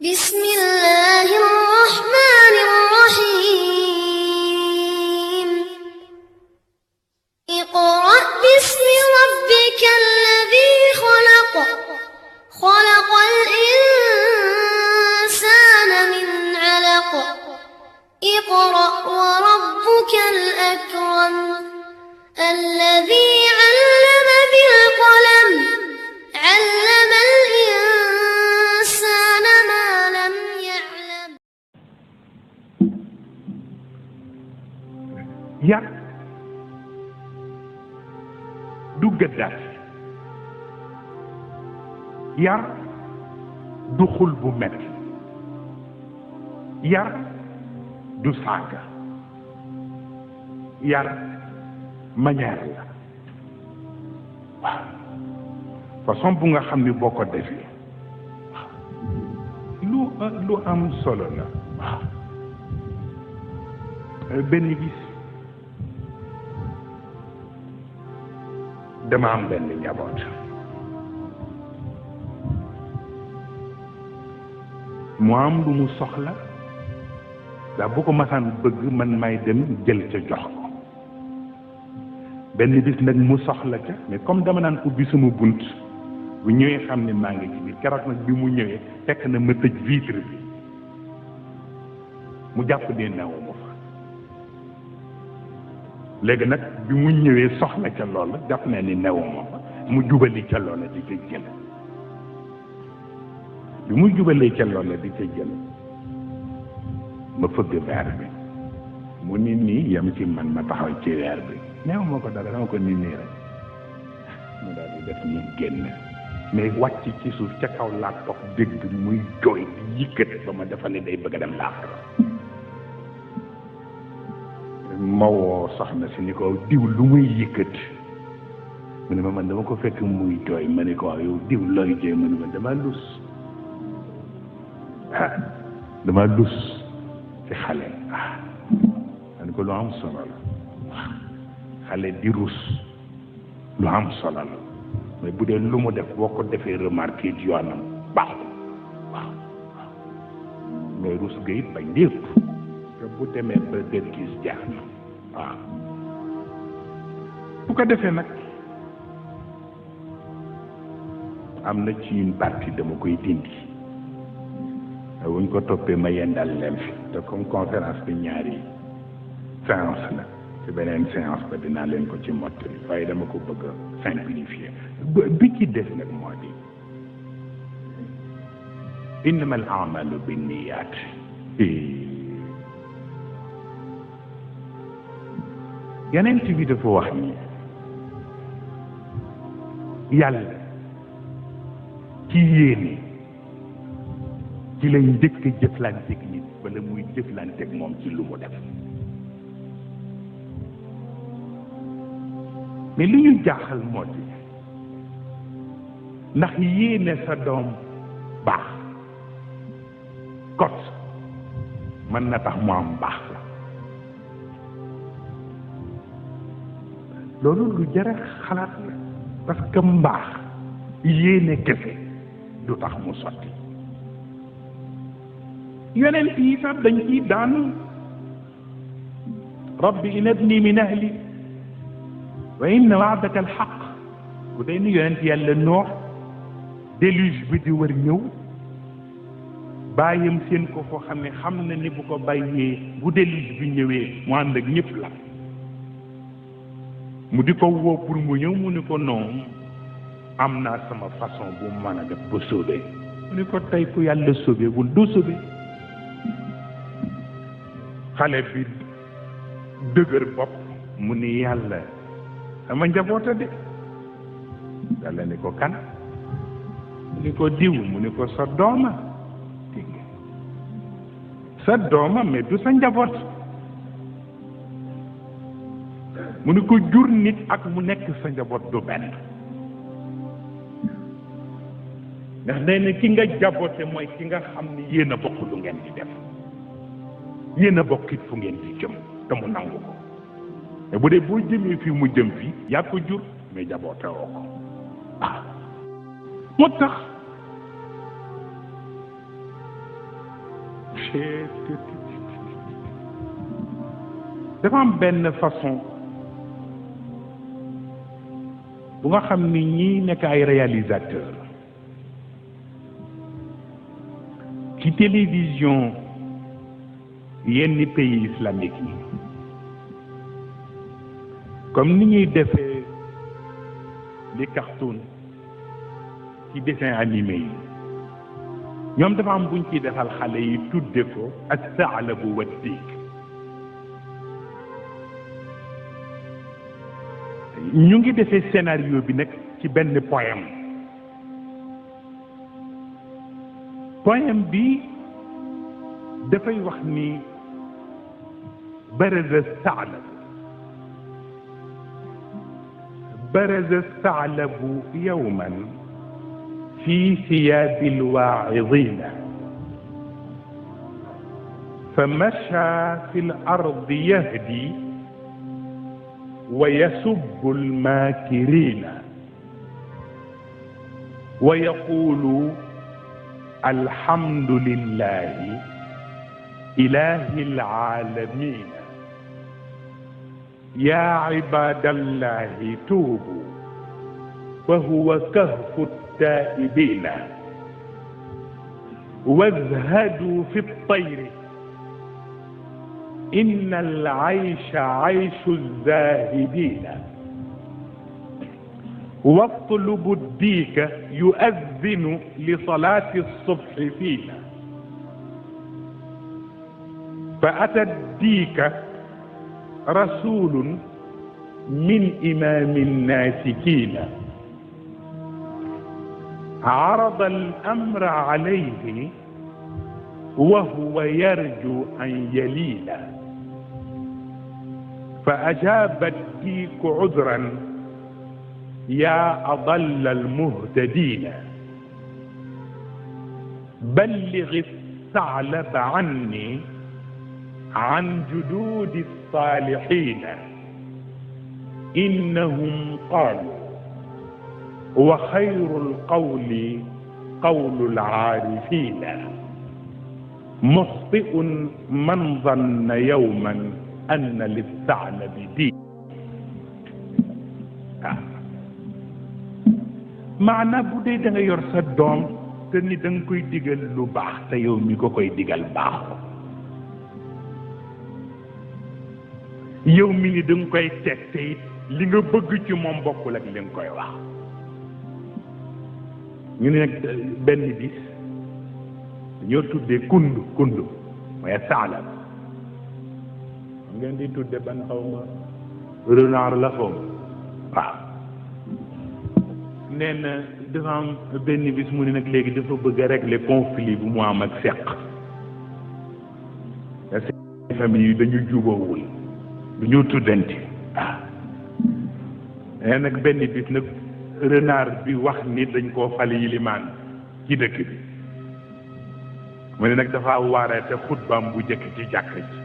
بسم الله الرحمن الرحيم اقرأ باسم ربك الذي خلق خلق الإنسان من علق اقرأ وربك الأكرم الذي علم بالقلم علم الإنسان ما لم يعلم yar du gëddaat yar du xul bu metti yar du saaga yar manière la waaw façon bu nga xam ni boo ko defee lu am solo la waaw benn bis dama am benn njaboot mu am lu mu soxla daa bu ko masaan bëgg man may dem jël ca jox ko benn bis nag mu soxla ca mais comme dama naan ubbi sama bunt bu ñëwee xam ne maa ngi ci biir keroog nag bi mu ñëwee fekk na ma tëj vitre bi mu jàpp ne newuma fa léegi nag bi mu ñëwee soxla ca loola jàpp na ni newuma fa mu jubali ca loola di ca jël bi mu jubalee ca loola di ca jël ma fëgg weer bi mu nit nii yem ci man ma taxaw ci weer bi newuma ko dara dama ko nit nii rek mu daal di def ni génn mais wàcc ci suuf ca kaw laa toog dégg muy jooy di yëkkat ba ma defa ne day bëgg a dem laaxara ma woo soxna si ni ko diw lu muy yëkkat mu ne ma man dama ko fekk muy jooy ma ne ko waaw yow diw looy jooy mu ne ma dama lus dama lus ci xale ma ne ko lu am solo la xale di rus lu am solo la mais bu dee lu mu def boo ko defee remarqué ci yoonam baaxul waaw mais rus ga it bañ lépp te bu demee ba dër gis jaax na waaw bu ko defee nag am na ci une partie dama koy dindi wuñ ko toppee ma yendal leen fi te comme conférence bi ñaari séance la ci beneen séance ba dinaa leen ko ci mottali waaye dama ko bëgg a simplifier bi ci des nag moo di innama al amalu binniyat yeneen bi dafa wax ni yàlla ci yéene ci lay njëkk jëflanteeg nit wala muy jëflanteeg moom ci lu mu def mais li ñu jaaxal moo di ndax yéene sa doom baax kot mën na tax mu am baax la loolu lu jare xalaat la parce que mbaax yéene kese du tax mu sotti yonent yi sax dañ ciy daanu rabbi inabni min ahli wa inna wa'daka alxaq bu dee ni yonent yàlla noox déluge bi di war ñëw bàyyam seen ko foo xam ne xam na ni bu ko bàyyee bu déluge bi ñëwee mu ànd ak ñëpp la mu di ko woo pour mu ñëw mu ni ko non am naa sama façon bu mën a def ba sauver mu ni ko tey ku yàlla sauver wul doo sauver xale bi dëgër bopp mu ni yàlla sama njaboota de yàlla ni ko kan mu ni ko diw mu ni ko sa dooma dégg sa dooma mais du sa njaboot mu ni ko jur nit ak mu nekk sa njaboot du benn ndax day ne ki nga jaboote mooy ki nga xam ni yéen a bokk lu ngeen di def yéen a bokkit fu ngeen di jëm te mu nangu ko mais bu dee boo jëmee fii mu jëm fii yaa ko jur mais jaboote woo ko moo tax dafa am benn façon bu nga xam ni ñii nekk ay réalisateur ci télévision yenn pays islamique yi comme ni ñuy defee les cartoons ci dessin animé yi ñoom dafa am buñ ciy defal xale yi tudde ko as-sa'labu wad-dik ñu ngi defee scénario bi nag ci benn poème bi dafay wax ni baraza as-sa'labu yawman fi thiyaabi al-waa'idhiina famashaa fi al-ardi yahdi ويسب الماكرين ويقول الحمد لله إله العالمين يا عباد الله توبوا فهو كهف التائبين وازهدوا في الطير إن العيش عيش الزاهدين واطلبوا الديك يؤذن لصلاة الصبح فينا فأتى الديك رسول من إمام الناسكين عرض الأمر عليه وهو يرجو أن يلين فأجاب الديك عذرا يا أضل المهتدين بلغ الثعلب عني عن جدود الصالحين إنهم قالوا وخير القول قول العارفين مخطئ من ظن يوما أن للثعلب دين maanaam bu dee da nga yor sa doom te ni da nga koy digal lu baax te yow mi ko koy digal baaxul yow mi ni da nga koy teg te it li nga bëgg ci moom bokkul ak li nga koy wax ñu ne nag benn bis ñoo tuddee kundu mooy saalab ngeen di tudde ban xaw ma renard la xaw waaw nee na dafa am benn bis mu ne nag léegi dafa bëgg a régler conflit bu mu am ak seq seen famille yi dañu jubóowul dañu tuddante waaw nee nag benn bis nag renard bi wax ni dañ koo fal yilimaan ci dëkk bi mu ne nag dafa waaree te xutbaam bu jëkk ci jàkk ji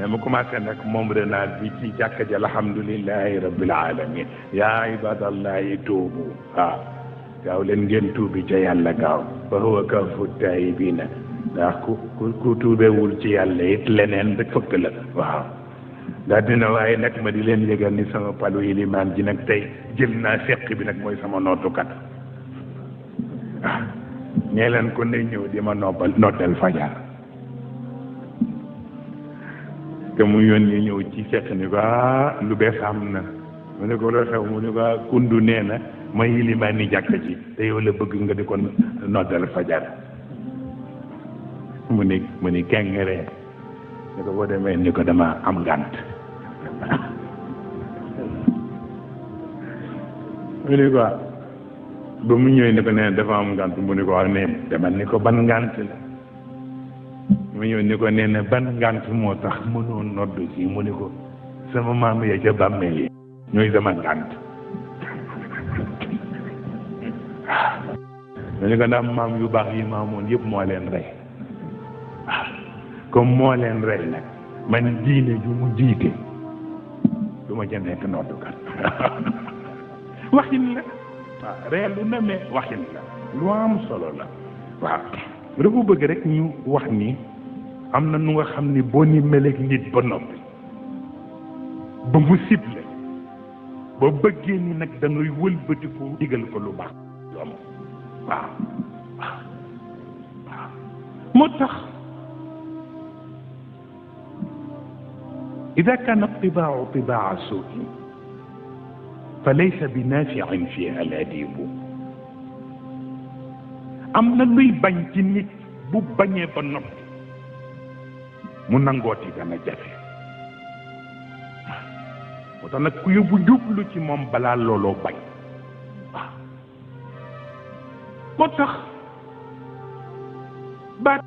mu commencé nag moom renard bi ci jàkk ji alhamdulillahi rabbil alamin yaa ibadallahi tuubu waaw gaaw leen ngeen tuubi ca yàlla gaaw fa huwa kafu taayibina ndax ku tuubewul ci yàlla it leneen rek fëkk la waaw daa dina waaye nag ma di leen yëgal ni sama palu ilimaan ji nag tey jël naa seq bi nag mooy sama nootukat waaw ñee leen ko ne ñëw di ma noddal fajar te mu yónni ñëw ci fekk ni ko lu bees am na mu ne ko loo xew mu ne ko kundu nee na ma yilimaan ni jàkk ci te yow la bëgg nga di ko noddal fajar mu ni kengere ni ko boo demee ni ko dama am ngànt mu ne ko ba mu ñëwee ni ko nee dafa am ngànt mu ne ko wax ne demal ni ko ban ngànt la mu ñëw ni ko nee na ban ngànt moo tax mënoo nodd si mu ne ko sama maam ya ca bàmmeel yi ñooy sama ngànt mu ne ko ndax maam yu baax yi maamoon yëpp moo leen rey comme moo leen rey nag man diine ju mu jiite du ma ca nekk noddukat waxin la waaw reelu na mais waxin la lu am solo la waaw dafa bëgg rek ñu wax ni am na nu nga xam ni boo ni meleeg nit ba noppi ba mu ciblé ba bëggee ni nag da ngay wëlbatiku digal ko lu baax yomb waaw waaw waaw moo tax إذا كان الطباع طباع سوء فليس بنافع فيها الأديب am na luy bañ ci nit bu bañee ba noppi mu nangooti dana jafe moo tax nag ku yóbbu jublu ci moom balaa looloo bañ waaw moo tax baat